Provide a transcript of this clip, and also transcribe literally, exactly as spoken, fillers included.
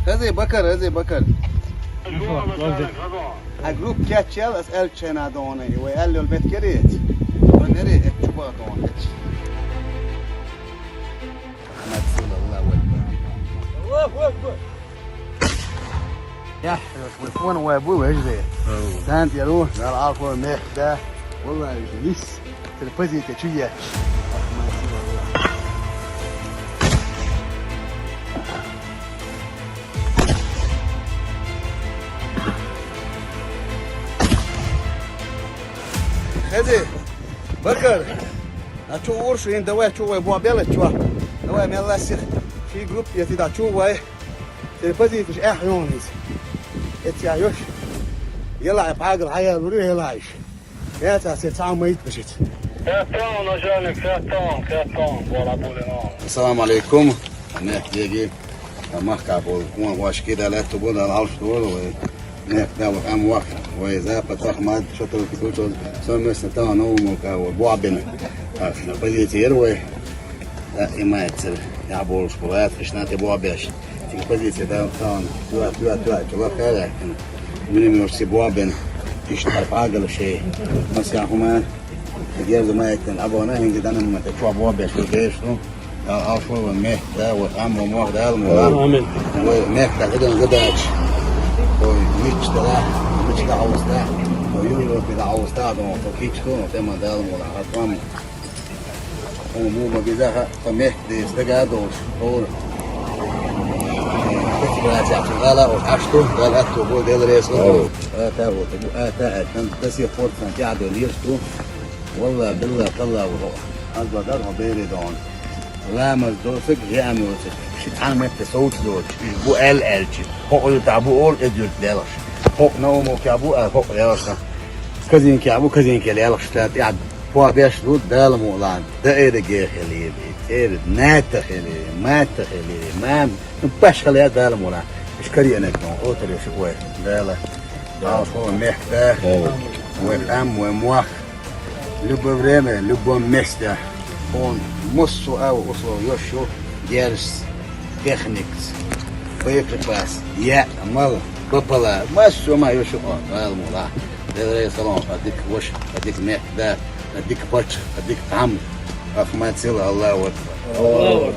Хезий, Бакар, хезий, Бакар. Хьа групп кечъяьлча, ас аьлча хьайна дона, вай аьлла йола меттиг яр из. Вай нери эт чу баха дона, эт. Аллаху акбар. Аллаху акбар. Яхь, вай фон вай бу, вежарий. Ау. Сан тӀера, Дала Ӏалашвойла мехка да. Валлахьи, вижу, вис. Тера позиция чу еш. Хезий, Бакар, а чу уршин, давай чу вай бо белла чу. Давай мел ласих. Ши групп я ти да чу вай. Тера позиция ш эх йонис. Эця йош. Ела пагал хаял рури елаиш. Яца се цхьа ма йитбашица. Катон, начальник, катон, катон, бола булино. Ассаламу алейкум. Ане, деги. Махка бол, кун ваш кида летту бода алш дол, вай. Не, да, вот, ам вах, вай, запад, Ахмад, что-то вот такое, что, что мы с этого новому, кого, Буабина. А, на позиции Ирвай. Имеется, я больше бывает, что ты бобеш. Тик позиция, да, там, туа, туа, туа, туа, кара. Минимум все бобен. Иш тарпагал шей. Масяхума. Герзу маятен абона, хинги данам мата, чуа бобеш, беш, ну. Алшо мехта, вот, ам мох дал, мула. Амин. Мехта, гыдан, гыдач. Ой, мичта, мичта ауста. Ой, ю, ю, пида ауста, дон, то кичко, тема дал, мула, хатвам. О, му ма бизаха, та мехта, стага долш, ор. Катиграция, гала, ор, ашту, гала, ашту, бо, дел, рес, ор. Ата, вот, ата, ата, до сих пор, сан, тя, до, лир, что? Валла, билла, талла, вот. Аз бадар, ха, бери, дон. Ламаз досаг, жамиосаг. Ши цхьан метте совцадоцуш, уж бу аьл аьлча, хӀокху юрта бу олу, эза юрта лелхаш. ХӀокху Наумовка бу, а хӀокху лелхаш. Казинка бу, Казинка лелхаш, ша тӀехь поа беш ду, Дала мукъалахь, даъараге хилийла, цӀера ната хилийла, матта хилийла, мам, ну, башхалла Дала мукъалахь. Уж кариънарг ду, отар ю шу вай, Дала. Дала шо мехка, вай къам, вай мох. Любое время, в любом месте. Он массо а условиеш ю, герз, техникс, боеприпас, я, мал, бапала, массо а ма ю шу, о, Дала мукъалахь. Дела салам, а дика ваш, а дика мехка, а дика пач, а дика там. Ахматил Аллаху Акбар.